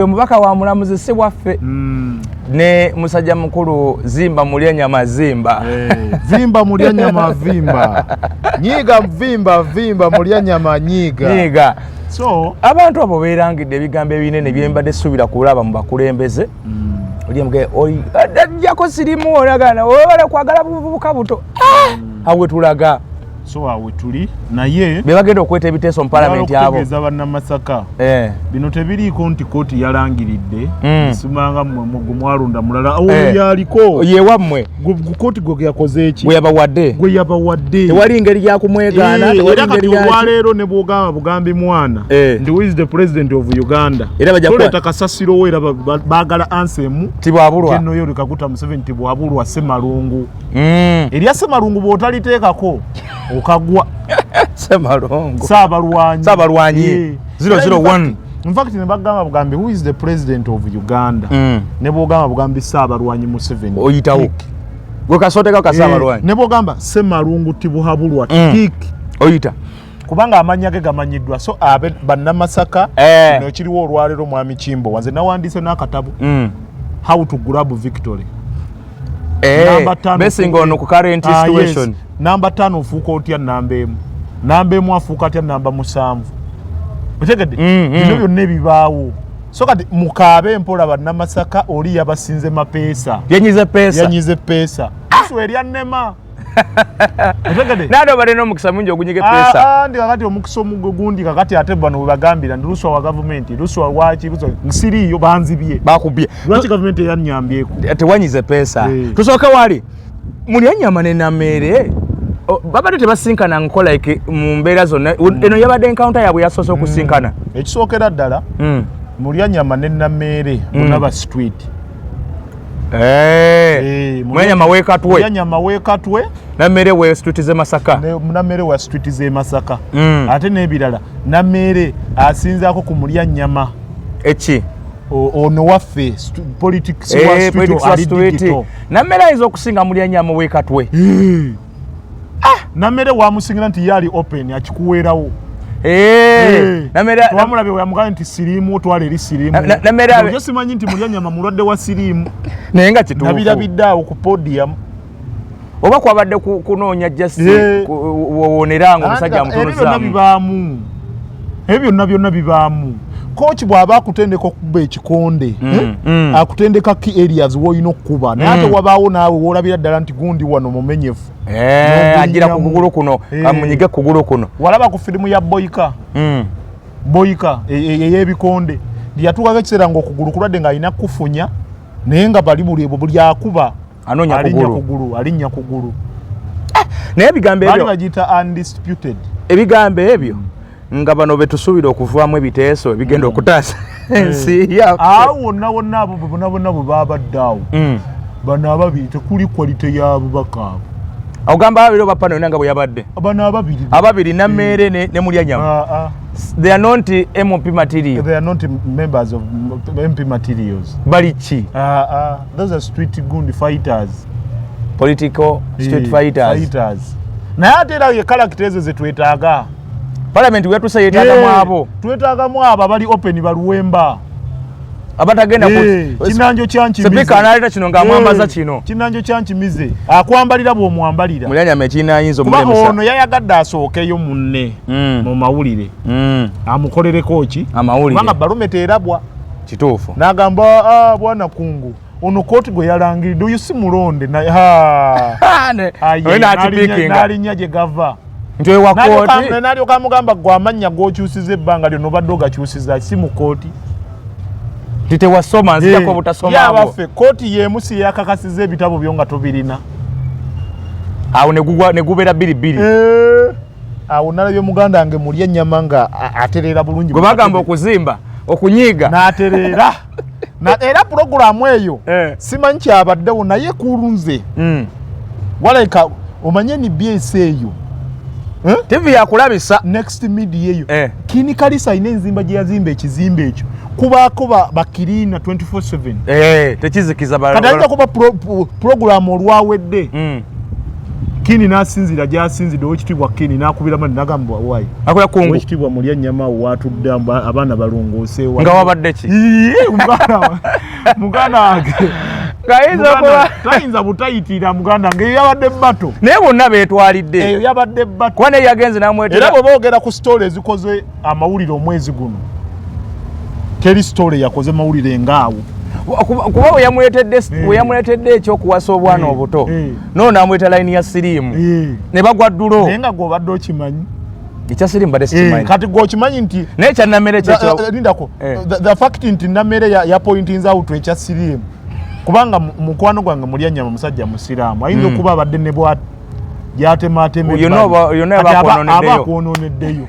Omubaka wa mulamuzi si waffe. Ne musajja mukulu Zimba mulya nyama zimba. Eh, vimba mulya nyama vimba, nyiga vimba vimba mulya nyama nyiga. Nyiga. So abantu abo beerangidde ebigambo ebinene byembadde suubira kulaba mu bakulembeze. Olyemujjako sirimu olagana obala kwagala buvubuka buto. Ah! Awe tulaga. So awe tuli naye be bagenda okweta ebiteeso mu palamenti abo. Okutegeeza bannamasaka bino tebiriiko nti kooti yalangiridde. Simanga mmwe gwe mwalonda mulala oyo yaliko. Ye wammwe. Kooti gwe yakoze eki? Gwe yabawadde. Gwe yabawadde. Tewali ngeri ya kumwegaana, tewali era kati ngeri ya ki. Olwaleero ne bw'ogamba bugambi mwana nti who is the president of Uganda, Era bajja kuwa- toleeta kasasiro we, era baagala answer emu. Tibwabulwa. General Yoweri Kaguta Museveni tibwabulwa Ssemalungu. Erya Ssemalungu bw'otaliteekako okagwa. Ssemalungu. Saabalwanyi. Saabalwanyi. 001. In fact, ne bagamba bugambi who is the president of Uganda, ne bw'ogamba bugambi Saabalwanyi Museveni, Oyitawo. Tick. Gwe kasooteka ka Saabalwanyi. Ne bw'ogamba Ssemalungu Tibuhaburwa, tick. Oyita. Kubanga amannya ge gamanyiddwa. So abe bannamasaka, kino kiriwo olwaleero. Mwami Kimbo wanze nawandiise n'akatabo, How to Grab Victory. Namba 5 Basing on ku current situation. Yes. Namba 5 ofuuka otya namba 1? Namba 1 afuuka atya namba 7? Otegedde? Bino byonna ebibaawo. So kati mukaabe mpola bannamasaka, oli yabasinze mapeesa. Yanyize peesa. Yanyize peesa. Luswa erya nnema. Otegedde? Naate obadde n'omukisa mungi ogunyiga epeesa. Ah, ah, ndi kakati omukisa omugo gundi kakati ate bano we bagambira ndi luswa wa gavumenti, luswa lwaki, luswa nsiriiyo banzibye. Bakubye. Lwaki gavumenti eyanyambyeko? Tewanyize peesa. Tusooke wali mulya nyama ne Nameere. Babadde tebasinkana nko like mu mbeera zonna. Eno yabadde encounter yaabwe yasoose okusinkana. Ekisookera ddala, mulya nyama ne Nameere bonna ba street. Mulya nyama w'ekatwe. Mulya nyama w'ekatwe. Nameere we street z'e Masaka. Nameere wa street z'e Masaka. Ate n'ebirala, Nameere asinzaako ku mulya nyama. Eki? Ono waffe politics wa street Politics wa ali street. digital. Nameere ayinza okusinga mulya nyama w'ekatwe. Nameere wamusingira nti ye ali open, akikuweerawo. Twamulabye weyamugambye nti siriimu otwala eri siriimu. Nameere Ojo simanyi nti mulya nyama mulwadde wa siriimu. Naye nga kituufu. Nabirabidde awo ku podium. Oba kwabadde kunoonya just wowonera nga omusajja Anti ebyo byonna amutunuzaamu. bibaamu. Ebyo byonna byonna bibaamu. Coach bw'aba akutendeka okukuba ekikonde, akutendeka key areas w'olina okukuba, naye ate wabaawo naawe w'olabira ddala nti gundi wano mumenyefu. Agira ku kugulu kuno, amunyige ku kugulu kuno. Walaba ku firimu ya Boyka? Boyka ey'ebikonde, yatuukako ekiseera ng'okugulu kulwadde ng'alina kufunya, naye nga bali buli ebwo buli akuba Anoonya alinnya kugulu. kugulu, alinnya kugulu. Naye ebigambo Baali ebyo bagiyita Undisputed. Ebigambo ebyo nga bano betusuubira okuvaamu ebiteeso ebigenda okutaasa ensi yaffe. Awo wonna wonna abo bonna bonna bwe babadde awo, bano ababiri tekuli quality ya bubaka abo. Ogamba ababiri oba pano yonna nga bwe yabadde? Bano ababiri. Ababiri, Nameere ne mulya nyama. They are not MP material. They are not members of MP materials. Bali ki? Those are street gundi fighters. Political street fighters. Fighters. Naye ate era ye character ezo zetwetaaga. Parliament wetuse yeetaagamu abo. Twetaagamu abo abali open, baluwemba. Abatagenda Kinanjo kyankimize. Sipiika analeeta kino ng'amwambaza kino. Kinanjo kyankimize akwambalira bw'omwambalira. Mulyanyama ekinayinza Kuba omulemesa. ono yayagadde asookeyo munne mu mawulire, amukolereko ki? Amawulire. Kubanga barometa erabwa. Kituufu. N'agamba, "Ah, bwana kungu ono kooti gwe yalangiridde oyo si mulonde." Ah, oyo n'akipiikinga. N'alinnya gye gava. Nti oyo wa kooti. N'alyoka amugamba, gwe amannya g'okyusiza ebbanga lyonna obadde ogakyusiza si mu kooti. Nti tewasoma, nzijako obutasoma bwo. Abaffe, kooti y'emu si yakakasiza ebitabo byo nga tobirina? Awo ne gubeera bbiri bbiri. Awo nalabye muganda wange mulya ennyama nga atereera bulungi. Gwe bagamba okuzimba okunyiiga. N'atereera. Era puroguramu eyo simanyi kyabaddewo, naye kulunze waleka omanye NBS eyo. TV yakulabisa. Next Media eyo. Kin Kalisa alina enzimba gye yazimba, ekizimbe ekyo kubaako bakiriina 24/7. Tekizikiza Kati ayinza kuba puroguramu olwawedde. Kini n'asinzira gy'asinzidde, Owekitiibwa Kini n'akubira mani n'agamba, "Wayi." Akola kungu. Owekitiibwa Mulyanyama watudde, abaana balongoose. Nga wabadde ki? Iye, muganda wange. Ng'ayinza okuba tayinza butayitira muganda wange, eyo yabadde bato. Naye bonna beetwalidde. Eyo yabadde bato. Kuba naye yagenze Era n'amwetera. bw'oba ogera ku story ezikoze amawulire omwezi guno, teri story yakoze mawulire ngaawo. Kuba we yamuleetedde ekyokuwasa obwana obuto, no namuleeta layini ya siriimu ne bagwa ddulo. Naye nga gw'obadde okimanyi. Ekya siriimu badde sikimanyi. Kati gw'okimanyi nti Naye ekyannammere kyekyo. Lindako. The fact nti Nammere ya pointinze out ekya siriimu, kubanga mukwano gwange Mulyanyama musajja musiraamu, ayinza okuba abadde ne bwa gyatematema. Yonna yonna Kati aba akwononeddeyo. Aba akwononeddeyo.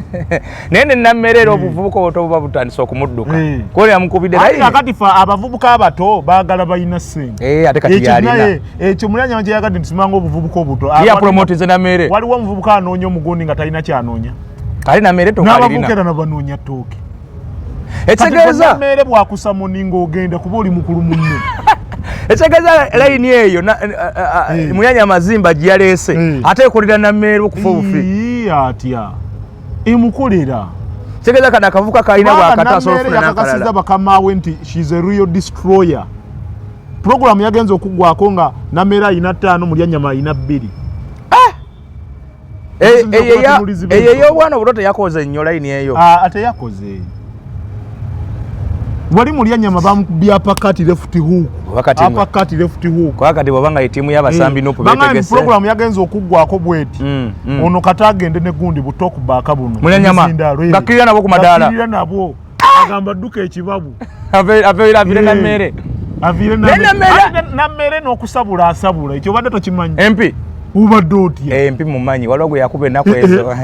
Naye ne Nammere era obuvubuka obuto buba butandise okumudduka. Kuba yamukubidde Ate layini. Kakati fe abavubuka abato baagala balina ssente. Eh, ate kati Ekyo yalina. naye ekyo Mulyanyama kyeyagadde nti simanga obuvubuka obuto. Ye yapromotinze Nammere. Waliwo omuvubuka anoonya omugundi nga talina kyanoonya. Kali Nammere N'abavubuka tokalirina. era nabanoonya ttooke. Ekitegeeza Nammere bwakusamoni ng'ogenda kuba oli mukulu munne. Ekitegeeza layini eyo Mulyanya amazimba gye yaleese, ate ekolera Nammere okufa obufi. Ii, atya emukolera. Kitegeeza kano akavuka kalina Kubanga bwakata asobola Nammere okufuna yakakasiza n'akalala. bakamaawe nti shes a real destroyer. Puroguramu yagenza okuggwako nga Nammere ayina ttaano, Mulyanyama ayina bbiri. Okusinziira ku batunuulizi Eyo b'ensonga. ey'obwana obuto teyakoze nnyo layini eyo. Ah, ate yakoze wali Mulyanyama bamukubye uppercut, left hook. Oba kati Uppercut, left hook. Kuba kati bw'oba nga etiimu y'abasambi NUP Bangambye beetegese. Puroguramu yagenza okuggwako bweti, ono kata agende ne gundi butokubaaka buno. Mulyanyama, Emizindaalo, ng'akkirira nabo ku madaala. Ng'akkirira nabo, agamba dduka ekibabu. Aviire Nammere. Aviire. Naye Nammere. Ate Nammere n'okusabula asabula, ekyo obadde tokimanyi? Empi. Obadde otya? Empi mumanyi, waliwo gwe yakuba ennaku ezo.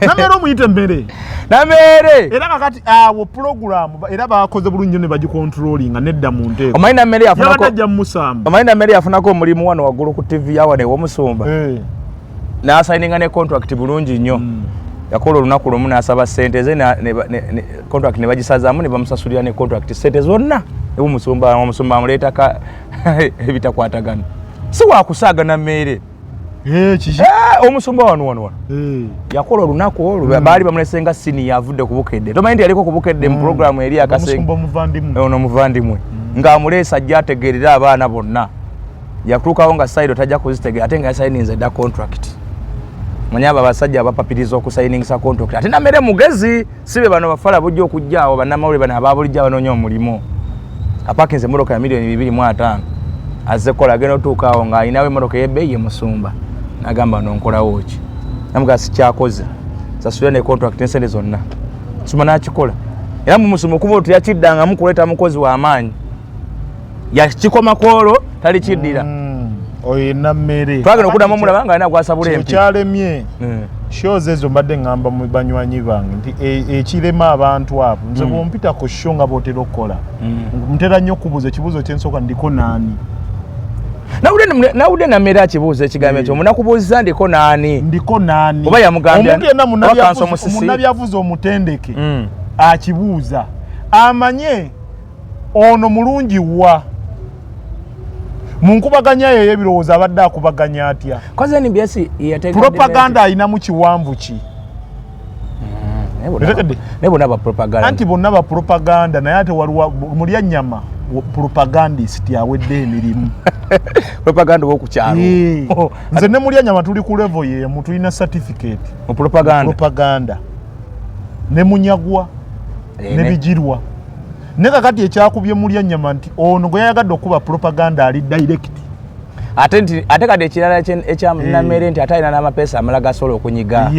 Nammere omuyita emmere. Nammere. Era kakati awo puroguramu era bakoze bulungi nnyo ne bagikontrolinga nedda mu nteeko. Omanyi Nammere Yabadde yafunako ajja mumusamba. Omanyi Nammere yafunako omulimu wano waggulu ku TV yawa ew'omusumba, n'asayininga ne contract bulungi nnyo. Yakola olunaku lumu n'asaba sente ze, contract ne bagisazaamu ne bamusasulira ne contract sente zonna ewomusumba. Omusumba amuleetaka ebitakwatagana, si wakusaaga Nammere. Kiki? Eh, omusumba wano wano wano yakola olunaku olwo, baali bamulese nga siniya avudde ku Bukedde. Tomanyi nti yaliko ku Bukedde mu puroguramu eri akasenge? Omusumba omuvandimwe. Ono omuvandimwe ng'amuleese ajja ategeerera abaana bonna. Yatuukawo nga sayiro tajja kuzitegeera, ate nga yasayininze dda contract. Manyi abo abasajja abapapiriza okusayiningisa contract. Ate Nammere mugezi, si be bano bafala bujja okujja awo, bannamawulire bano ababulijjo abanoonya omulimu. Apakinze emmotoka ya miliyoni 250, azze kukola. Agenda otuuka awo ng'alinawo emmotoka ey'ebbeeyi ye musumba, n'agamba, "No nkolawo ki?" Namugaa, "Sikyakoze, sasulira ne contract n'esente zonna." Musumba n'akikola. Era mu musumba okuva olwo teyakiddangamu kuleeta mukozi w'amaanyi, yakikomako olwo talikiddira. Oyo ye Nammere. Twagenda okuddamu omulaba nga alina gwasabula empi. Kyalemye shows ezo. Mbadde ŋŋamba mu banywanyi bange nti ekirema abantu abo, nze bwompita ku show nga bwotera okukola, ntera nnyo okubuuza ekibuuzo kyensooka, "Ndiko naani?" Nawulidde Nammere akibuuza ekigambo ekyo, omunakubuuziza, "Ndiko naani?" "Ndiko naani?" Oba yamugambye Omuntu yenna oba Kanso Musisi. munnabyafuzi omutendeke akibuuza amanye ono mulungi wa mu nkubaganya eyo ey'ebirowoozo, abadde akubaganya atya? Koze NBS yateeka Propaganda ayinamu kiwanvu ki? Otegedde? Naye bonna ba propaganda. Anti bonna ba propaganda, naye ate waliwo mulya nyama propagandist awedde emirimu. Propaganda owokukyalo. Nze ne mulya nyama tuli ku level yemu, tulina certificate. Mu propaganda. Propaganda ne Munyagwa ne Bigirwa. Ne kakati ekyakubye mulya nyama nti ono gwe yayagadde okuba propaganda ali direct. Ate nti ate kati ekirala ekya Nammere nti ate alina n'amapeesa amala gasobola okunyiga.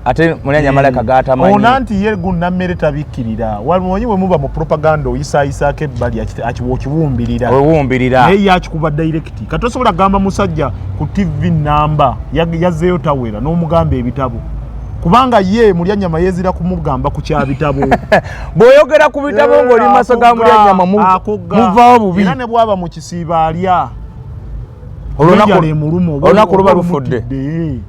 Ate Mulyanyama gatamanyi. Ona nti ye gu Nammere tabikkirira. Wamanyi bwe muba mu propaganda oyisaayisaako ebbali, okiwumbirira. Owumbirira. Naye ye akikuba direct. Kati tosobola kugamba musajja ku TV namba yazzeeyo tawera n'omugamba ebitabo, kubanga ye Mulyanyama yeezira kumugamba ku kyabitabo. Bw'oyogera ku bitabo ng'oli mu maaso ga Mulyanyama Akogga. muvaawo bubi. Era ne bwaba mu kisiibo alya Olunaku enjala emuluma olunaku oba luba lufudde. olumutidde.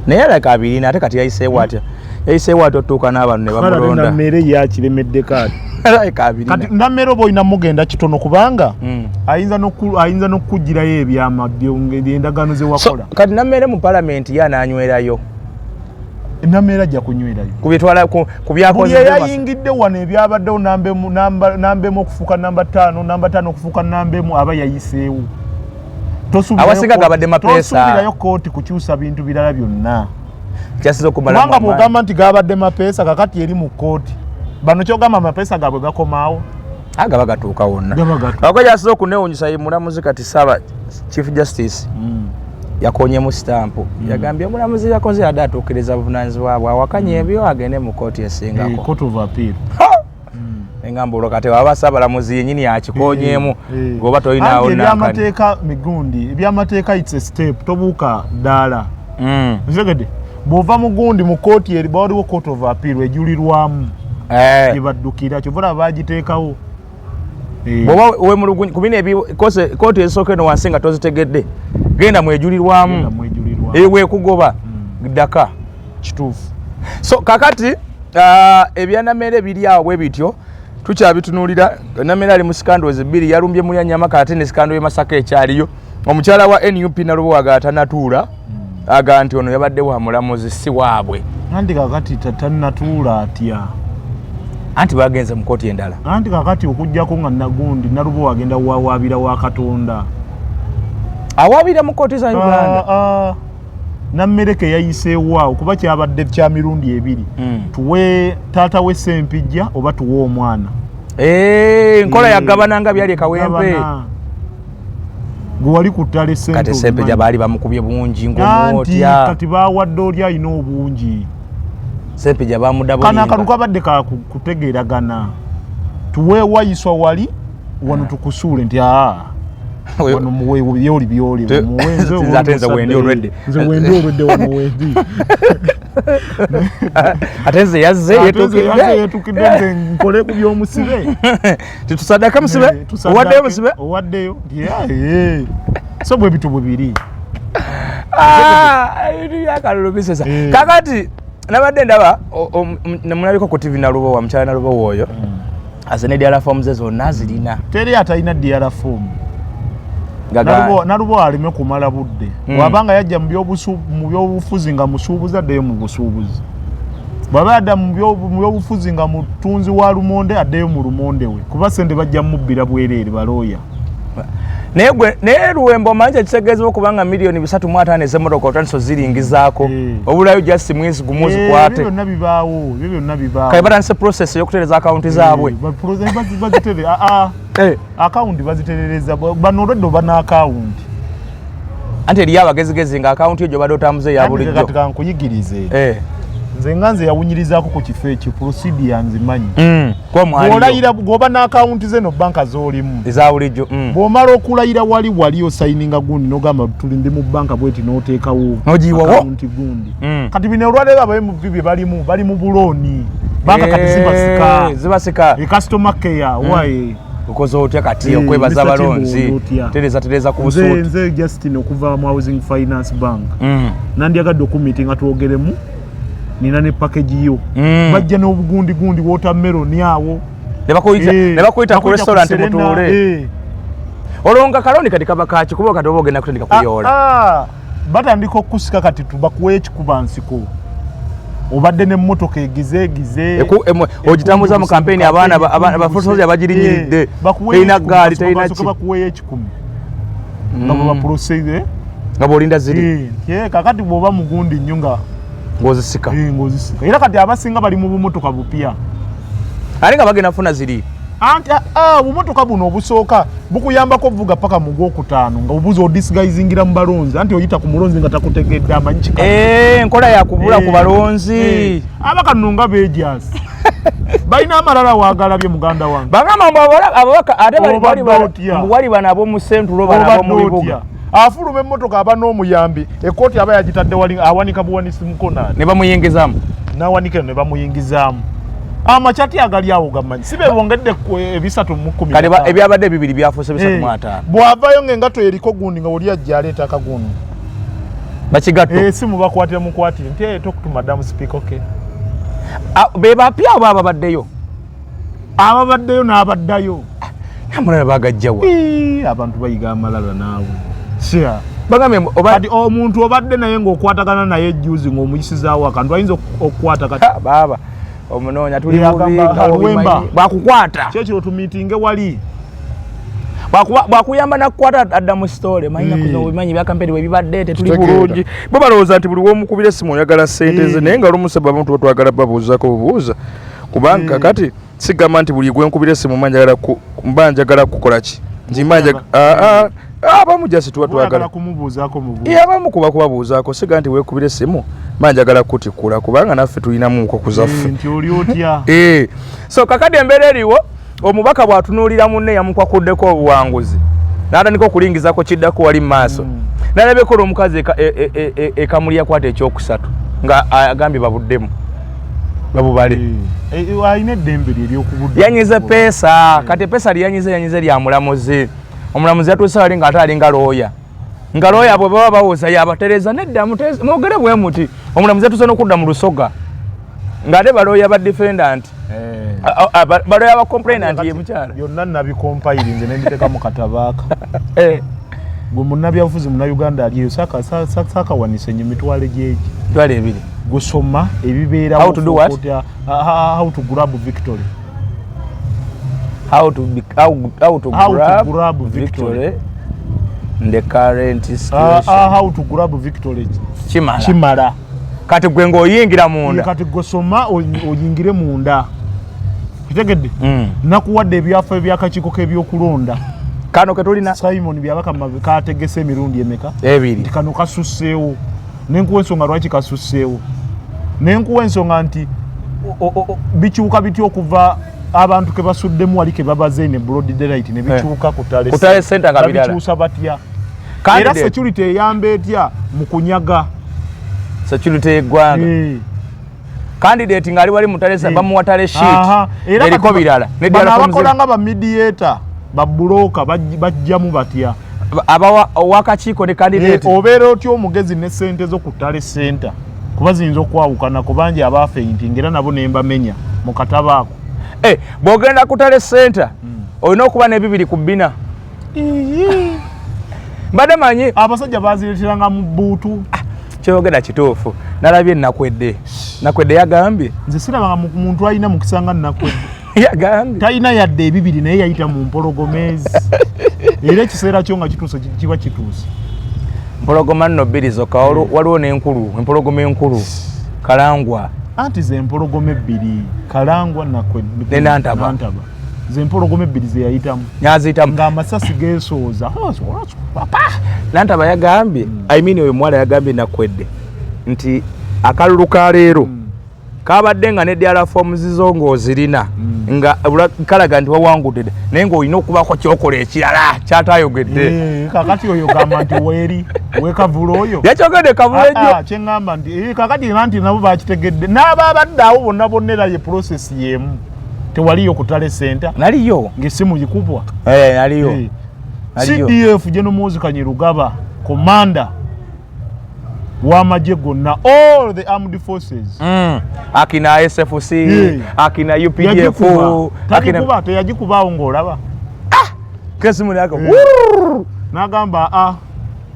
Naye alaka abirina. Ate kati yayiseewo atya? Yayiseewo ate otuuka n'abantu ne bamulonda. Nammere yakiremeddeko ati. Kati Nammere oba olina mugenda kitono kubanga ayinza n'okukugirayo ebyama endagaano ze wakola. Kati Nammere mu palamenti ye anaanywerayo? Nammere ajja kunywerayo. Ku byetwala ku byakoze. Buli eyayingidde wano ebyabaddewo namba emu okufuuka namba 5, namba 5 okufuuka namba 1 aba yayiseewo. Awasinga gabadde mapeesa. Tosuubirayo kooti kukyusa bintu birala byonna. Kyasiza okumala kubanga bw'ogamba nti gabadde mapeesa kakati eri mu kkooti. Bano kyogamba amapeesa gaabwe gakomaawo. Gaba gatuuka wonna. Ako kyasiza okunewunyisa ye mulamuzi kati Saba Chief Justice yakonyemu sitampu. Yagambye omulamuzi yakoze yadde atuukiriza buvunaanyizibwa bwe awakanye ebyo agende mu kkooti esingako. Court of Appeal. Engamba olwo kati waba Ssaabalamuzi yennyini akikonyemu ng'oba tolinaawo nankani. Ebyamateeka migundi, ebyamateeka it's a step, tobuuka ddaala. Nzegedde bw'ova mu gundi mu kkooti eri waliwo Court of Appeal ejulirwamu. Gye baddukira kyova olaba baagiteekawo. Bw'oba weemulugunya ku bino kkooti ezisooka eno wansi nga tozitegedde, genda mwejulirwamu. Eyo bw'ekugoba ddaka. Kituufu. So kakati ebyanamere biri awo bwe bityo tukyabitunuulira. Namere ali mu scandals bbiri, yalumbye Mulyannyama ate ne scandal y'e Masaka ekyaliyo. Omukyala wa NUP Nalubowa atanatuula aga nti ono yabadde wa mulamuzi si waabwe. Anti kakati tannatuula atya? Anti bagenze mu kkooti endala. Anti kakati okuggyako nga nagundi Nalubowa agenda wawaabira wa Katonda. Awaabira mu kkooti za Uganda. Nammereke yayiseewo awo kuba kyabadde kya mirundi ebiri. Tuwe taata we Ssempijja oba tuwe omwana. Enkola yagabananga byali e Kawempe. Gwe wali ku ttale Ssente. Kati Ssempijja baali bamukubye bungi ng'omwotya. Kati bawadde oli alina obungi. Ssempijja bamudabulinga. Kano akantu kabadde ka kutegeeragana. Tuwe wayiswa wali wano tukusuule nti wano muwe byoli byoli muwe nze ate nze wendi olwedde. Nze wendi olwedde wano wendi. Ate nze yazze yeetukidde nze nkole ku by'omusibe. Titusaddaka musibe? Owaddeyo musibe? Owaddeyo. So bwe bityo bwe biri. Ebintu byakalulu bisesa. Kakati nabadde ndaba namulabiko ku TV Nalubowa, mukyala Nalubowa oyo. Ase ne DR forms zonna zirina. Teri atalina DR form. Nalubowa aleme kumala budde. Bw'abanga yajja mu byobufuzi nga musuubuzi addeyo mu busuubuzi. Bw'aba yadda mu byobufuzi nga mutunzi wa lumonde addeyo mu lumonde we. Kuba ssente bajja mubbira bwereere balooya. Naye gwe naye Luwembo omanyi ekitegeezebwa okubanga 335,000 ez'emmotoka otandise oziringizaako. Obulayo just mwezi gumu ozikwate. Ebyo byonna bibaawo, ebyo byonna bibaawo. Kale batandise process ey'okutereeza akawunti zaabwe. Akawunti baziterereza bano olwedde oba n'akawunti. Anti eriyo abagezigezi nga akawunti eyo gy'obadde otambuza eya bulijjo. Kati kankuyigirize. Nze nga nze yawunyirizaako ku kifo ekyo procedure nzimanyi. Bw'olayira bw'oba n'akawunti ze no banka z'olimu. Eza bulijjo. Bw'omala okulayira wali wali osayininga gundi n'ogamba tuli ndi mu banka bweti n'oteekawo akawunti gundi. Kati bino olwaleero aba MV bye balimu bali mu bulooni. Banka kati zibasika. Zibasika. Customer care waye. Okoze otya kati okwebaza abalonzi tereza tereza ku busuuti. Nze Justin okuva mu Housing Finance Bank. Nandyagadde okumiitinga twogeremu nina ne package yo. Bajja n'obugundi gundi watermelon awo. Ne bakuyita ku restaurant mutuule. Olwo nga kaloni kati kaba kaki kuba kati oba ogenda kutandika kuyoola. Batandika okusika kati tubakuwe ekikuba nsiko. Obadde n'emmotoka egizeegize. Ogitambuza mu kampeyini abaana abafusozi abagirinyiridde. Terina ggaali terina ki. Bakuweeyo 10. Nga bwe baproceed. Nga bw'olinda ziri. Kakati bw'oba mugundi nnyo nga ng'ozisika. Ng'ozisika. Era kati abasinga bali mu bumotoka bupya. Ate nga bagenda kufuna ziri. Anti obumotoka buno obusooka bukuyambako vuga paka mu gwokutaano nga obuuza odisguisingira mu balonzi anti oyita ku mulonzi nga takutegedde amanyi kika. Enkola ya kubula ku balonzi. Abakano nga beejasi. Balina amalala waagalabye muganda wange. Bagamba mbu ababaka ate wali bano ab'omu Central bano ab'omu bibuga. Afuluma emmotoka aba n'omuyambi ekkooti aba yagitadde wali awanika buwanisi mukono ne bamuyingizaamu. N'awanika ne bamuyingizaamu. Amakyati agali awo gamanyi si be bongedde 315. Kale ebyabadde ebibiri byafuuse 305. Bw'avaayo ng'engatto eriko gundi nga oli ajja aleeta akagundi. Bakigatto. Simu bakwatira mukwatire nti talk to madam speaker okay. Be bapya oba ababaddeyo? Ababaddeyo n'abaddayo. Amalala bagajjawa? Abantu bayiga amalala naawe. Sure. Bagambye oba Kati omuntu obadde naye ng'okwatagana naye juzi ng'omuyisizaawo akantu, ayinza okukwata kati. Ha, baaba omunoonya tuli Ye, bubi agamba, nga "Luwemba." obimanyi. Bwakukwata. Kyekiro tumiitinge wali. Bwakuyamba nakukwata adda mu sitole, manyi naku zino obimanyi ebya kampeni bwe bibadde tetuli Kitegeera. bulungi. Bo balowooza nti buli womukubira essimu oyagala ssente ze, naye nga olumu sebo abantu batwagala babuuzako bubuuza, kubanga kakati sigamba nti buli gwenkubira essimu mba njagala mba njagala kukola ki, nti mba njagala. Ah, ah, abamu just tuba Oyagala twagala kumubuuzaako mubuuza. Ye, abamu kuba kubabuuzaako, siga nti weekubira essimu mba njagala kutikkula, kubanga naffe tulinamuuko ku zaffe. Nti oli otya? So kakati embeera eriwo, omubaka bw'atunuulira munne yamukwakuddeko obuwanguzi, n'atandika okulingizako kiddako wali mu maaso, n'alabeko olw'omukazi ekamuli yakwata ekyokusatu nga agambye babuddemu babubale. Alina eddembe lye eryokubudde. Yanyize peesa. Kati epeesa lyeyanyize, yanyize lya mulamuzi. Omulamuzi yatuuse wali ng'ate alinga looya, nga looya bwe baba bawoza yabatereza nedda, mwogere bwe muti. Omulamuzi yatuuse n'okudda mu Lusoga ng'ate balooya ba defendant, balooya ba complainant ye mukyala. Byonna nabikompayirinze nembiteeka mu katabaaka. Gwe munnabyabufuzi Munnayuganda ali eyo, saakawanise nye emitwalo gyegi. 20,000. Gusoma ebibeerawo. How to do what? How to grab victory. How to How to grab, grab victory. victory in the current situation. How to grab victory. Kimala. Kimala. Kati gwe ng'oyingira munda. Kati gwe soma oyingire munda, kitegedde? Nakuwadde ebyafa ebyakakiiko k'ebyokulonda. Kano ketulina. Simon Byabakama kategese emirundi emeka? Ebiri. Nti kano kasusseewo, nenkuwa ensonga lwaki kasusseewo, nenkuwa ensonga nti bikyuka bitya okuva abantu ke basuddemu wali ke babaze ne broad daylight ne bikyuka ku tale. Ku tally center nga birala. Babikyusa batya era? Candidate. Security eyamba etya mu kunyaga? Security y'eggwanga. Candidate ng'ali wali mu tally, bamuwa tally sheet Era eriko kati birala. Bano abakola nga ba mediator, babuloka, bajjamu batya? Abawa owakakiiko ne candidate. Obeera otya omugezi ne sente zo ku tally center, kuba ziyinza okwawukana kubangi abafeinting era nabo nembamenya mu katabo ako. Bw'ogenda ku tally center olina okuba n'ebibiri ku bina. Mbadde manyi. Abasajja bazireeteranga mu bbuutu. Kyogera kituufu, nalabye Nakwedde, Nakwedde yagambye. Nze sirabanga muntu alina mukisa nga Nakwedde. Yagambye talina yadde ebibiri, naye yayita mu mpologoma ezi, era ekiseera kyo nga kituuse kiba kituuse. Mpologoma nno bbiri zokka, waliwo n'enkulu, empologoma enkulu Kalangwa. Anti ze empologoma ebbiri, Kalangwa, Nakwedde. Ne Nantaba. Nantaba, ze empologoma ebbiri ze yayitamu. Nyaziyitamu. Ng'amasasi geesooza. Nantaba yagambye, I mean oyo muwala yagambye Nakwedde nti akalulu ka leero kabadde nga ne DR forms zo ng'ozirina, nga kalaga nti wawangudde, naye ng'olina okubaako kyokola ekirala kyatayogedde. Kakati oyo gamba nti weeri wekavula oyo. Yakyogedde kavula ejjo. Ah, ah, kyeŋŋamba nti kakati era nti nabo bakitegedde n'ababadde awo bonna bonna, era ye process y'emu, tewaliyo ku tally center. Naliyo. Ng'essimu gikubwa. Naliyo. Naliyo. CDF General Muhoozi Kainerugaba, commander w'amagye gonna, all the armed forces. Akina SFC, akina UPDF, Yagikuba. akina Tagikuba, teyagikubaawo ng'olaba. Kesimu yako. N'agamba a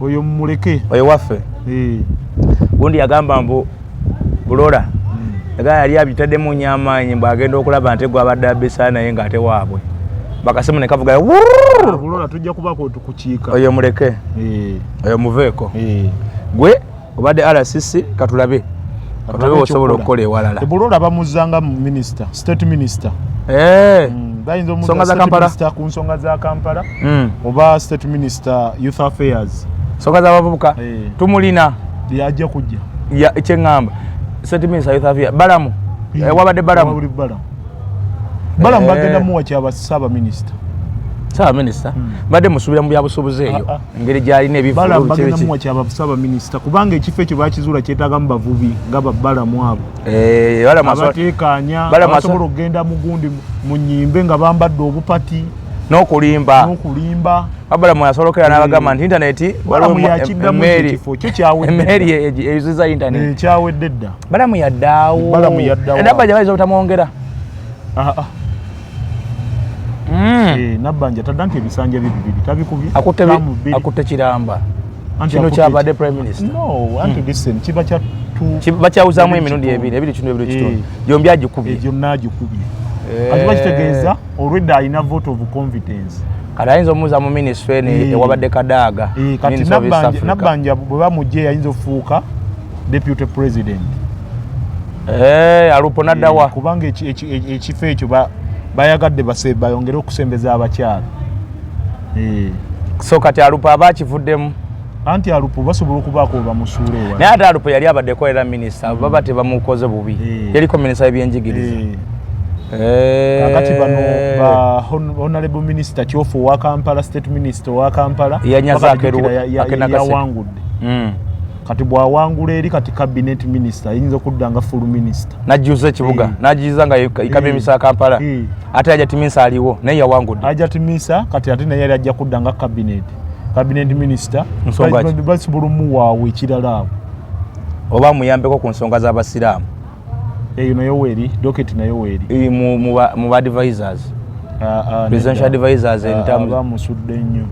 oyo mumuleke. Oyo waffe. Gundi yagamba mbu Bulola yagamba yali abitaddemu nnyo amaanyi, mbw'agenda okulaba nte gwabadde abisa naye ng'ate waabwe bakasimu ne kavuga. Bulola tujja kubaako tukukiika. Oyo muleke. Oyo muveeko. Gwe obadde RCC, katulabe katulabe osobola okukola ewalala. Bulola bamuzanga mu minister, state minister. Bayinza omuzza Nsonga za state Kampala? minister ku nsonga za Kampala oba state minister youth affairs. Nsonga z'abavubuka. Tumulina. Yajja kujja. Kyeŋŋamba state minister youth affairs Balamu. Wabadde Balamu. Wabuli Balamu, Balamu bagenda muwa kyaba ssaabaminisita. Ssaabaminisita mbadde musuubira mu byabusuubuzi eyo. Ah, ah. Engeri gy'alina ebivvulu Balamu biki bagenda biki. muwa kyaba ssaabaminisita kubanga ekifo ekyo bakizuula kyetaagamu bavubi nga babalamu abo. Balamu abateekaanya, Balamu abasobola okugenda mu gundi mu nyimbe nga bambadde obupati N'okulimba. N'okulimba. Balamu yasolokera n'abagamba nti internet waliwo emmeeri emmeeri eyuziza internet. Kyawedde dda. Balamu yaddaawo. Balamu yaddawo. Nabbanja bayinza obutamwongera. Nabbanja tadda nti ebisanja bye bibiri tabikubye. Akutte kiramba. Kino kyabadde prime minister. No, anti listen, kiba kya bakyawuzaamu emirundi ebiri, ebiri kitundu, ebiri kitundu. Gyombi agikubye. Gyonna agikubye. Kati bakitegeeza olwedda alina vote of confidence. Kati ayinza omuza mu ministry eno ewabadde Kadaga. Kati Nabbanja bwe bamugye ayinza okufuuka deputy president. Alupo naddawa. Kubanga ekifo ekyo bayagadde bayongere okusembeza abakyala. So kati Alupo aba akivuddemu. Anti Alupo basobola okubaako bamusuula ewa. Naye ate Alupo yali abaddeko era minisita, baba tebamukoze bubi. Yaliko minisita w'ebyenjigiriza. Kakati bano ba honorable minister Kyofu wa Kampala, state minister wa Kampala yawangudde. Kati bw'awangula eri kati cabinet minister ayinza okudda nga full minister. Najjuza ekibuga, najjuza nga cabinet minister wa Kampala. Ate Hajati Minsa aliwo naye yawangudde. Hajati Minsa kati ate naye yali ajja kudda nga cabinet minister. Basobola omuwaawo ekirala awo. Oba muyambeko ku nsonga z'abasiraamu. Eyo nayo weeri, docket nayo weeri. Mu advisors. Presidential advisors in terms. Bamusudde nnyo.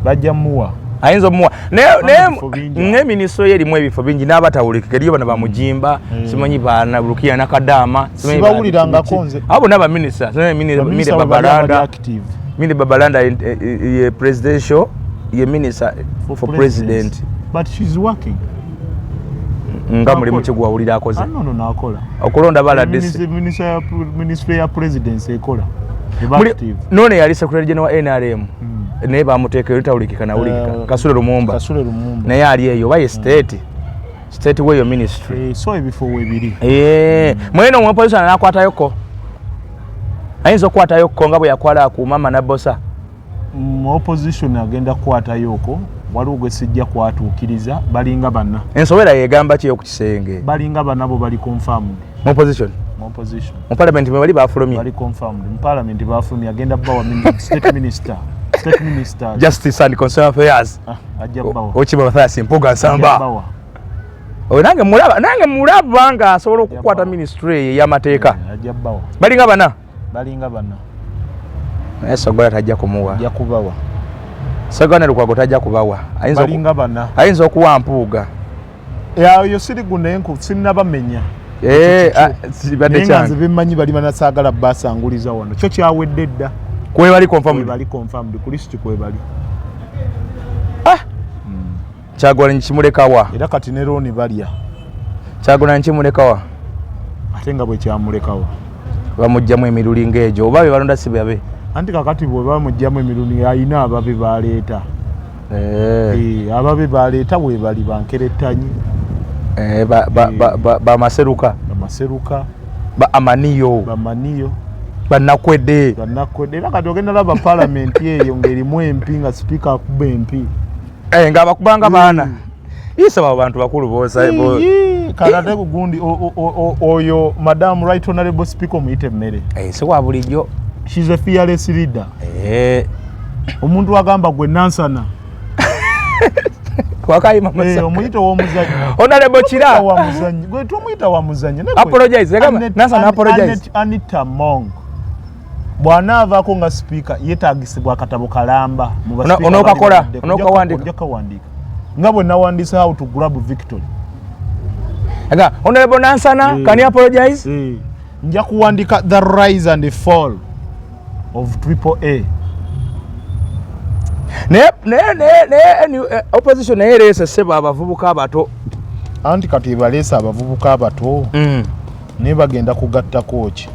Bajja muwa. Ayinza omuwa. Naye minisitule ye erimu ebifo bingi n'abatawulikika eriyo bano bamujimba, simanyi bana Rukiya Nakadama, sibawulirangako nze. Abo bonna baminisita, simanyi Milly Babalanda. Milly Babalanda ye presidential, ye minister for president. But she's working. Nga mulimu ki gwawulira akoze? No, naakola. Okulonda baladisi. Ministry ya presidency ekola. None yali secretary general wa NRM. Naye bamuteeka eri tawulikika nawulikika. Kasule Lumumba. Kasule Lumumba. Naye ali eyo oba ye state. State weyo ministry. So ebifo webiri. Mwene omwe opposition anakwatayoko. Ayinza okukwatayoko nga bwe yakwala ku mama Nabosa. Opposition agenda kukwatayoko. Waliwo gwe sijja kwatuukiriza balinga bana. Ensobera yegamba ki ku kisenge? Balinga bana bo bali confirmed. Mu opposition? Mu opposition. Mu parliament mwe bali bafulumye. Bali confirmed. Mu parliament bafulumye agenda bawa state minister. State minister. Justice and Consumer Affairs. Ajja bawa. Ochiba Mathias Mpuuga Nsamba. Oyo nange mulaba, nange mulaba nga asobola okukwata ministry ey'amateeka. Ajja bawa. Balinga bana. Balinga bana. Naye Sogola tajja kumuwa. Ajja kubawa. Sogola Lukwago tajja kubawa. Balinga bana. Ayinza okuwa Mpuuga. Oyo siri gunenku sinnabamenya. Sibadde kyange. Nze bemmanyi bali banasaagala basanguliza wano. Kyo kyawedde dda. Kwe bali confirmed. Kwe bali confirmed. Ku list kwe bali. Kyagulanyi kimulekawa. Era kati ne looni balya. Kyagulanyi kimulekawa. Ate nga bwe kyamulekawa. Bamuggyamu emiruli ng'egyo oba be balonda si babe. Anti kakati bwe bamuggyamu emiruli alina ababe baleeta. Ababe baleeta bwe bali bankerettanyi. Bamaseruka. Bamaseruka. Ba Amaniyo. Bamaniyo. Bannakwedde. Bannakwedde. Era kati ogenda laba parliament eyo ng'erimu empi nga sipiika akuba empi. Nga bakubanga baana. Isa abo bantu bakulu boosa. Kati gundi oyo Madam Right Honorable Speaker omuyite emmere. Si wa bulijjo. She's a fearless leader. Omuntu agamba gwe Nansana. Wakayima Masaka. Omuyite w'omuzannyi. Honorable Kira. Wa muzannyi. Gwe tumuyita wa muzannyi. Apologize. Nansana apologize. Anita Among. Bw'anaavaako nga speaker yeetaagisibwa akatabo kalamba. Onookakola, onookawandiika. Ojja kukawandiika. Nga bwe nawandiise how to grab victory. Aga, Honorable Nansana, can you apologize? Nja kuwandiika the rise and the fall of Triple A. Naye opposition naye ereese ssebo abavubuka abato. Anti kati baleese abavubuka abato. Naye bagenda kugattako ki?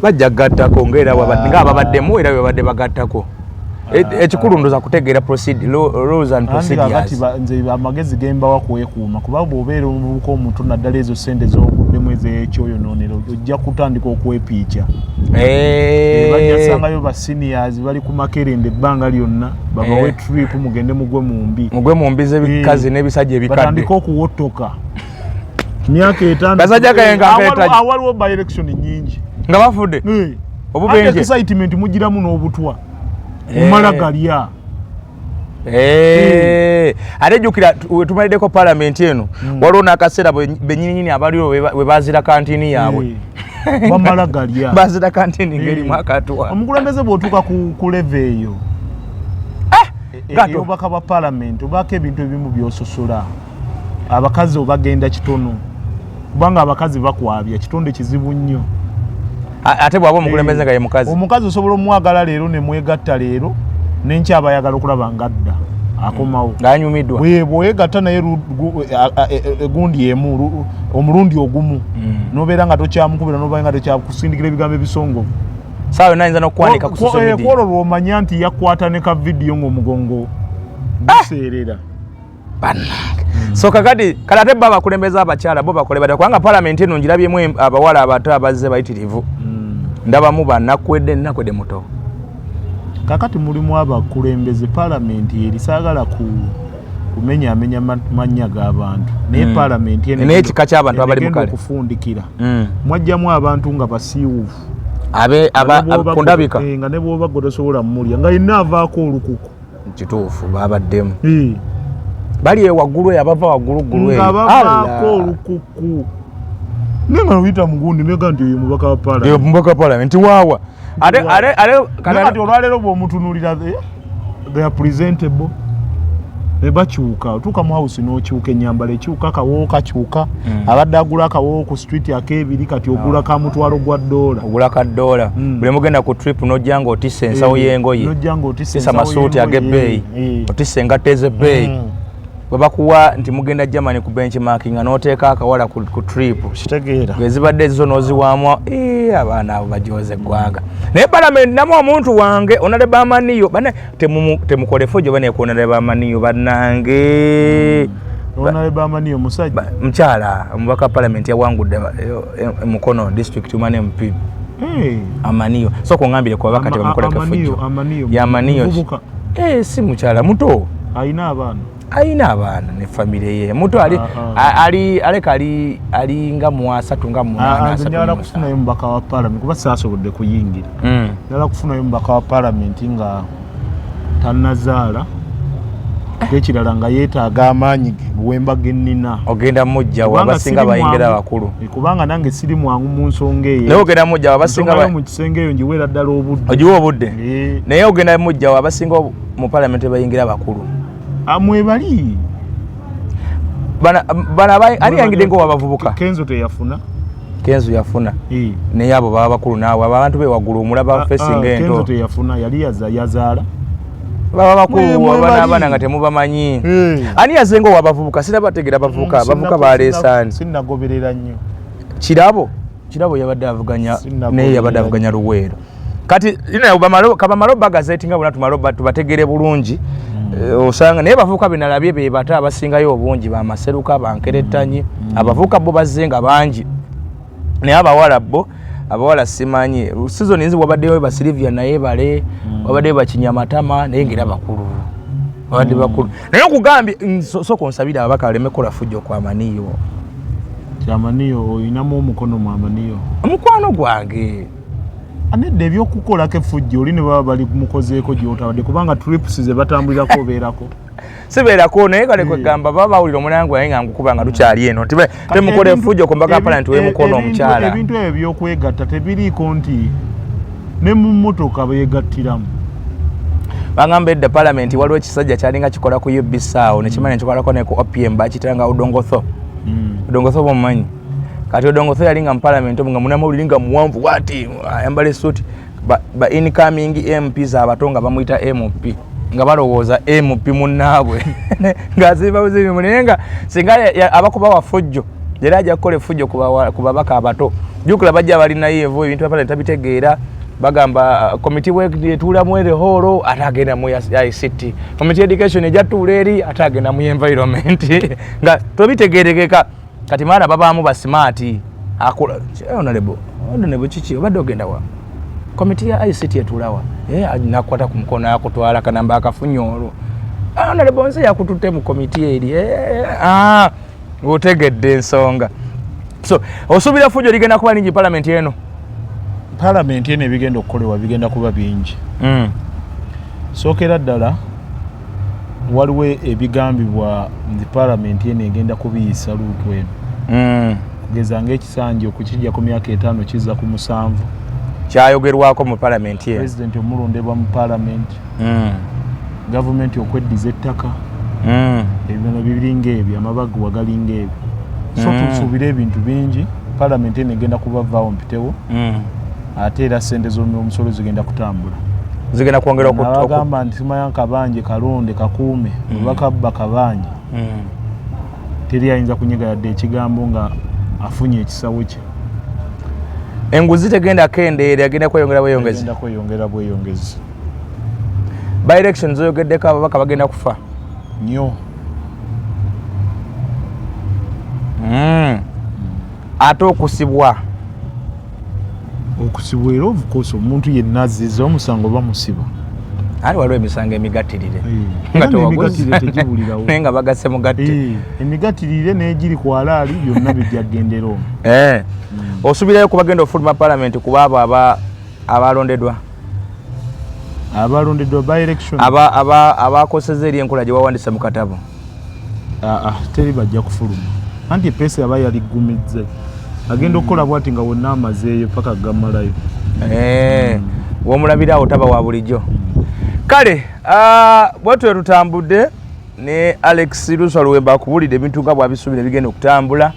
Bajja kugattako nga ababaddemu era bwe babadde bagattako. Ekikulu ndoza kutegeera rules and procedures. Nze amagezi ge mbawa kwekuuma kuba bw'obeera omuvubuka omuto naddala ezo ssente z'oguddemu ez'ekyoyonoonero ojja kutandika okwepiica. Bajja sangayo ba seniors bali ku makerenda ebbanga lyonna babawe trip mugende mugwe mu mbi. Mugwe mu mbi z'ebikazi n'ebisajja ebikadde. Batandike okuwotoka. Myaka etaano. Basajja kayenga akeetaji. Awaliwo by election nnyingi. Nga bafudde. Obubenje. Excitement mugiramu n'obutwa. Omala galya. Ate jjukira wetumaliddeko palamenti eno, waliwo n'akaseera bennyininyini abaliwo we bazira kantini yaabwe. Bamala galya. Bazira kantini ng'erimu akatwa. Omukulembeze bw'otuuka ku level eyo Gato. Ey'obubaka bwa palamenti, obaako ebintu ebimu by'ososola. Abakazi obagenda kitono, kubanga abakazi bakwabya, kitonde kizibu nnyo. Ate bw'aba omukulembeze nga ye mukazi? Omukazi osobola omwagala leero ne mwegatta leero, nenkya aba ayagala okulaba nga adda akomawo. Ng'anyumiddwa. Bweyegatta naye egundi emu omulundi ogumu, nobeera nga tokyamukubira, nobeera nga tokyakusindikira ebigambo ebisongovu. Saawa yonna ayinza n'okuwanika ku social media. Kwolwo lwomanya nti yakwata ne ka vidiyo ng'omugongo guseerera. Bannange, so kakati kale ate bo abakulembeze abakyala bo bakole batya? Kubanga palamenti eno ngirabyemu abawala abato abazze bayitirivu. Ndabamu banakwedde, Nakwedde muto. Kakati mulimu abakulembeze, palamenti eri saagala ku kumenyaamenya mannya g'abantu, naye palamenti eno Naye ekika ky'abantu abali mu egenda kale. okufundikira, mwajjamu abantu nga basiiwuufu. Ku ndabika. Nga ne bwoba gwe tosobola mumulya, nga yenna avaako olukuku. Kituufu, babaddemu. Bali ewaggulu eyo, abava waggulu ggulu eyo. Nga bavaako Allah. olukuku, naye nga oyita mugundi nega nti oyo mubaka wa Eyo palamenti. mubaka wa palamenti waawa ate Waawa. ate Naye kati olwaleero bw'omutunuulira, they are presentable, ne bakyuka. Otuuka mu house n'okyuka, ennyambala ekyuka, akawoowo kakyuka. Abadde agula akawoowo ku street ak'ebiri, kati ogula ka $1,000. Ogula ka ddoola. Buli mugenda ku trip n'ojja nga otisse ensawo y'engoye. N'ojja nga otisse otisse ensawo amasuuti y'engoye. ag'ebbeeyi, otisse engatto ez'ebbeeyi. Bwe bakuwa nti mugenda Germany ku benchmarking, nga n'oteeka akawala ku trip. Kitegeera. Ng'ezibadde ezizo n'oziwaamu. Abaana abo bajooza eggwanga. Naye palamenti namu omuntu wange honourable Amaniyo bana temukole fujjo bane ku honourable Amaniyo, bannange. Honourable Amaniyo musajja? Mukyala omubaka wa palamenti yawangudde Mukono district woman MP. Amaniyo, sooka ongambire ku babaka tebamukoleko Amaniyo, effujjo. Amaniyo, Yamaniyo. muvubuka? Si mukyala muto. Alina abaana? Alina abaana ne famire ye, muto ali. Ali aleka ali nga mu 38 nga 8. Nze 37. Njagala kufunayo mubaka wa palamenti, kuba saasobodde kuyingira. Njagala kufunayo mubaka wa palamenti nga tannazaala, ekirala nga yeetaaga amaanyi ge buwemba gennina. Ogenda mujja wa? Kubanga Abasinga siri bayingira mwangu. bakulu. Kubanga nange siri mwangu mu nsonga eyo. Naye ogenda mujja wa abasinga Ensonga yo mu kisenge eyo ngiweera ddala obudde. Ogiwa obudde. Naye ogenda mujja wa abasinga mu palamenti bayingira bakulu? Mwebali. Bana ani yayingidde nga owabavubuka? Kenzo teyafuna? Kenzo yafuna. Naye abo baba bakulu naawe, abo abantu bewaggulu omulaba face Kenzo ng'ento. teyafuna, yali yazaala. Baba bakulu. Mwebali. Abaana abaana nga temubamanyi. Ani yazenga owabavubuka? Sinabategeera abavubuka. Abavubuka baleesaani? Sinnagoberera nnyo. Kirabo yabadde avuganya. Sinnagoberera Naye yabadde avuganya Luweero. Kati kabamale bagazeti nga bona tumale tubategere bulungi. Osanga naye bavubuka benalabye be bato abasingayo obungi, bamaseruka, bankerettanyi. Abavubuka bo bazze nga bangi, naye abawala bo, abawala simanyi season nzi. Wabaddeyo ba Silivia naye bale, wabaddeyo bakinyamatama, naye ngera bakulu, babadde bakulu. Naye okugambye, sooka onsabire ababaka baleme kukola fujjo ku Amaniyo. Kyamaniyo oyinamu omukono mu Amaniyo? Omukwano gwange. Anedda, ebyokukolako effujjo oli ne baba bali mukozeeko gyotabadde, kubanga trips ze batambulirako obeerako. Sibeerako, naye kale kwegamba baba bawulira omulango gwange nga ngukuba nga tukyali eno nti temukola effujjo ku mbaka palamenti w'emukono omukyala. Ebintu ebyo byokwegatta tebiriiko nti ne mu mmotoka beegattiramu. Bagamba edda palamenti waliwo ekisajja kyalinga kikola ku UBC awo nekimanya nekikolako ne ku OPM, bakitanga Odongotho. Odongotho bomumanyi? Kati Odongotho yali nga mu palamenti omwo nga munamawulire, nga muwanvu wati, ayambala esuuti. Ba incoming MPs abato nga bamuyita MP, nga balowooza MP munnaabwe ng'azimba buzibi, naye nga singa abakuba wafujjo era ajja kukola effujjo ku babaka abato. Jjukira bajja bali naive, ebintu bya palamenti tabitegeera. Bagamba komiti etuulamu ere hall, ate agenda mu ICT, komiti education ejja tuula eri, ate agenda mu environment, nga tobitegerekeka. Kati maana babaamu ba smart akola honorable, honorable kiki, obadde ogenda wa? Komiti ya ICT etuulawa? Nakukwata ku mukono akutwala kanamba akafunye olwo, honorable nze yakututte mu komiti eri. Otegedde ensonga. So osuubira fujjo ligenda kuba lingi palamenti eno? Palamenti eno ebigenda okukolebwa bigenda kuba bingi. Sookera ddala, waliwo ebigambibwa nti palamenti eno egenda kubiyisa luutu eno, kugeza ngaekisanja okukijja ku myaka 5 kizza ku 7. Kyayogerwako mu palamenti eno. Pulezidenti omulondebwa mu palamenti, gavumenti okweddiza ettaka, ebino biringa ebyo, amabaguwa galinga ebyo. So tusuubire ebintu bingi. Palamenti eno egenda kubavaawo mpitewo, ate era sente z'omusolo zigenda kutambula. Zigenda kwongera Nabagamba nti simanya kabanje kalonde kakuume, bwebakabba kabanje, teri ayinza kunyega yadde ekigambo nga afunye ekisawo kye. Enguzi tegenda kendeera, egenda kweyongera bweyongezi. Egenda kweyongera bweyongezi. By elections oyogeddeko, ababaka bagenda kufa nnyo. Ate okusibwa? Okusibwa era, of course, omuntu yenna azizza omusango bamusiba. Ali waliwo emisango emigattirire Nga n'emigattirire tegibulirawo. Naye nga bagasse mugatte. Emigattirire n'egiri ku alaali byonna bijja kugendera omwo. Osuubirayo kuba genda ofuluma palamenti kuba abo abalondeddwa? Abalondeddwa by election? Abakoseza eri enkola gye wawandise mu katabo. Aa, teri bajja kufuluma, anti epeesa yaba yaligumizze, agenda okukola bwati nga wonna amazeeyo paka gamalayo. Womulabirawo taba wa bulijjo. Kale bwetyo tutambudde ne Alex Luswa Luwemba, akubulidde ebintu nga bwabisuubira ebigenda okutambula.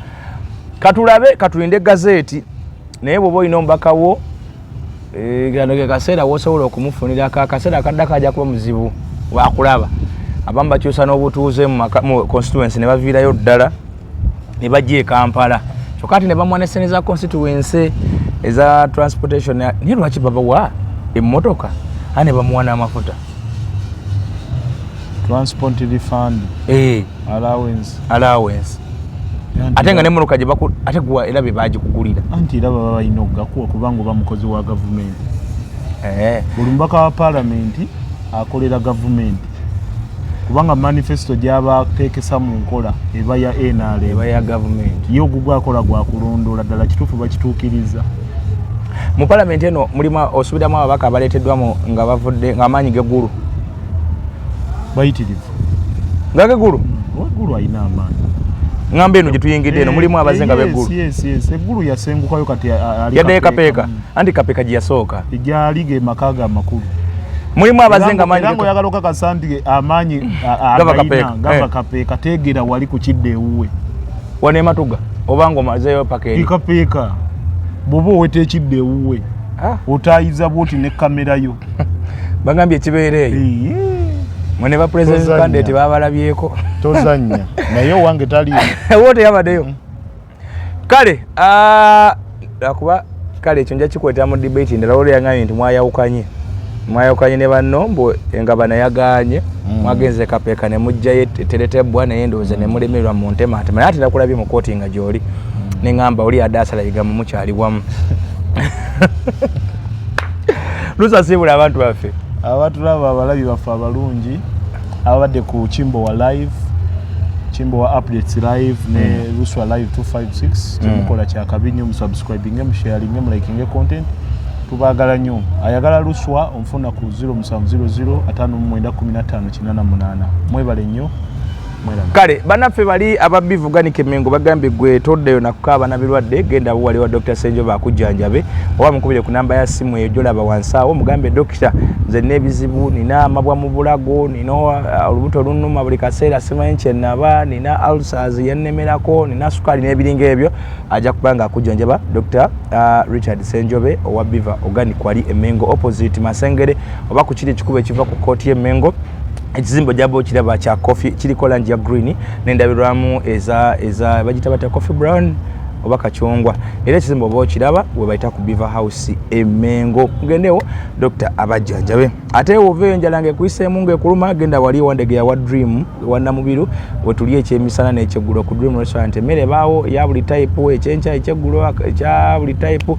Katulabe, katulinde gazeeti. Naye bw'oba olina omubaka wo, kano ke kaseera wosobola okumufunirako. Akaseera akaddako ajja kuba muzibu wakulaba. Abamu bakyusa n'obutuuze mu constituency ne baviirayo ddala ne bajja e Kampala, kyokka ate ne bamuwa ne ssente za constituency eza transportation. Naye lwaki babawa emmotoka ate ne bamuwa n'amafuta? Transport refund, allowance. Allowance, ate nga nemmotoka gye ate gwa era be bagikugulira. Anti era baba balina okugakuwa kubanga oba mukozi wa gavumenti. Buli mubaka wa paalamenti akolera gavumenti, kubanga manifesto gy'aba ateekesa mu nkola eba ya NRM. Eba ya gavumenti. Ye ogugwa akola gwa kulondoola ddala kituufu bakituukiriza. Mu palamenti eno mulimu, osuubiramu ababaka abaleeteddwamu nga bavudde nga amaanyi geggulu? Bayitirivu. Nga geggulu? Oweggulu alina amaanyi. Ŋŋamba eno gye tuyingidde eno mulimu abazze nga beggulu? Yes, eggulu yasengukayo kati ali Yaddayo Kapeeka. Anti Kapeeka gye yasooka. Gyali ge maka ge amakulu. Mulimu abazze nga amaanyi Era ngaoyagala okakasa nti amaanyi Gava agayina Kapeeka. Gava Kapeeka, teegera wali ku kidda ewuwe. Wano ematuga oba nga omazeeyo paka eri? Kapeeka bw'oba oweta ekidda ewuwe, otaayiza bwoti ne kamera yo. Bagambye ekibeera eyo mwe ne ba president Tozannya. candidate babalabyeko. Tozannya naye owange taliyo. Wo teyabaddeyo. Kale akuba kale ekyo nja kikwetera mu debate endala. Olwo yagambye nti mwayawukanye ne banno, mbu engabana yagaanye. Mwagenze Kapeeka ne mugjayo eteretebwa, naye ndowooza ne mulemererwa mu ntemaatema. Naye ate nakulabye mu kooti nga gy'oli, neŋŋamba oli adde asala bigambo, mukyali wamu. Lusasiibula abantu baffe. Abatulaba, abalabi baffe abalungi ababadde ku Kimbowa Live, Kimbowa Updates Live ne Luswa Live 256, kyemukola kyakabi nnyo. Musubscribinge, musharinge, mulikinge content. Tubaagala nnyo. Ayagala Luswa onfuna ku 0700 59 15 88. Mwebale nnyo, mweraba. Kale bannaffe bali ababivuganika Emmengo bagambye gwe toddeyo nakukaaba na birwadde, genda wali wa Dr Senjoba akujjanjabe, oba mukubire ku namba ya simu eyo gyolaba wansi awo, mugambe, "Dokita, nze nina ebizibu, nina amabwa mu bulago, nina olubuto lunnuma buli kaseera, simanyi kyenaba, nina ulcers yennemerako, nina sukaali n'ebiringa ebyo." Ajja kuba nga akujjanjaba Dr Richard Senjobe owa Biva Organic, wali Emmengo opposite Masengere, oba ku kiri ekikubo ekiva ku kooti y'Emmengo. Ekizimbe ojaba okiraba kya coffee, kiriko langi ya green n'endabirwamu eza bagita batya, coffee brown oba kacungwa. Era ekizimbe oba okiraba, we bayita ku Biva House Emmengo. Mugendewo, Dr abajjanjabe. Ate wova eyo enjala ng'ekuyiseemu ng'ekuluma, genda wali Wandegeya wa Dream wa Namubiru wetuli ekyemisana n'ekyeggulo ku Dream Restaurant. Emmere ebaawo ya buli type, ekyenkya, ekyeggulo, ekya buli type.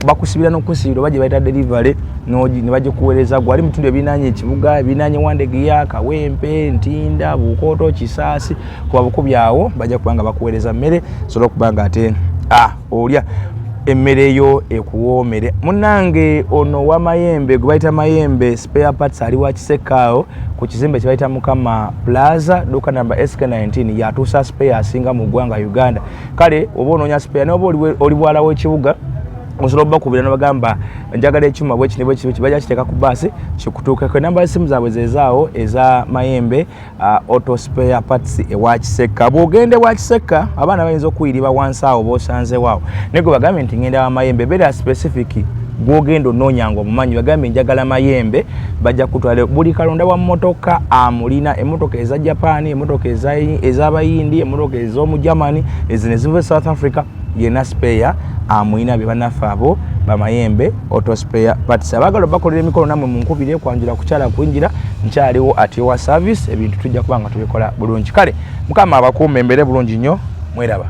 Bakusibira n'okusibira oba gye bayita delivery ne bagikuweereza. Gwali mu bitundu ebirinaanye ekibuga, ebirinaanye Wandegeya, Kawempe, Ntinda, Bukoto, Kisaasi, kuba bukubi awo bajja kuba nga bakuweereza mmere, sobola okuba nga ate olya. Emmere yo ekuwoomere. Munnange, ono wa Mayembe gwe bayita Mayembe Spare Parts ali wa Kisekaawo ku kizimbe kye bayita Mukama Plaza, duka namba SK19. Yatuusa spare asinga mu ggwanga Uganda. Kale oba onoonya spare, naye oba oli bwala w'ekibuga, osobola obakubira nobagamba, "Njagala ekyuma bwekini bwekini." Bajja kiteeka ku baasi kikutuukeko. Enamba z'essimu zaabwe zezaawo eza Mayembe Auto Spare Parts ewa Kisekka. Bw'ogenda ewa Kisekka, abaana bayinza okuyiriba wansi awo b'osanzewo naye gwe bagambye nti ngenda wa Mayembe. Beera specific, gwogenda onoonya nga omumanyi. Bagambye, "Njagala Mayembe," bajja kutwala. Buli kalonda wa mmotoka amulina, emmotoka eza Japan, emmotoka ez'abayindi, emmotoka ez'omu Germany, ezino eziva e South Africa, yena spare amulina. Be bannaffe abo Bamayembe Auto Spare Parts. Abaagala obakolera emikolo, nammwe munkubire. Kwanjula, kukyala, kuyingira, nkyaliwo at your service. Ebintu tujja kuba nga tubikola bulungi. Kale Mukama abakuuma, embeere bulungi nnyo. Mweraba.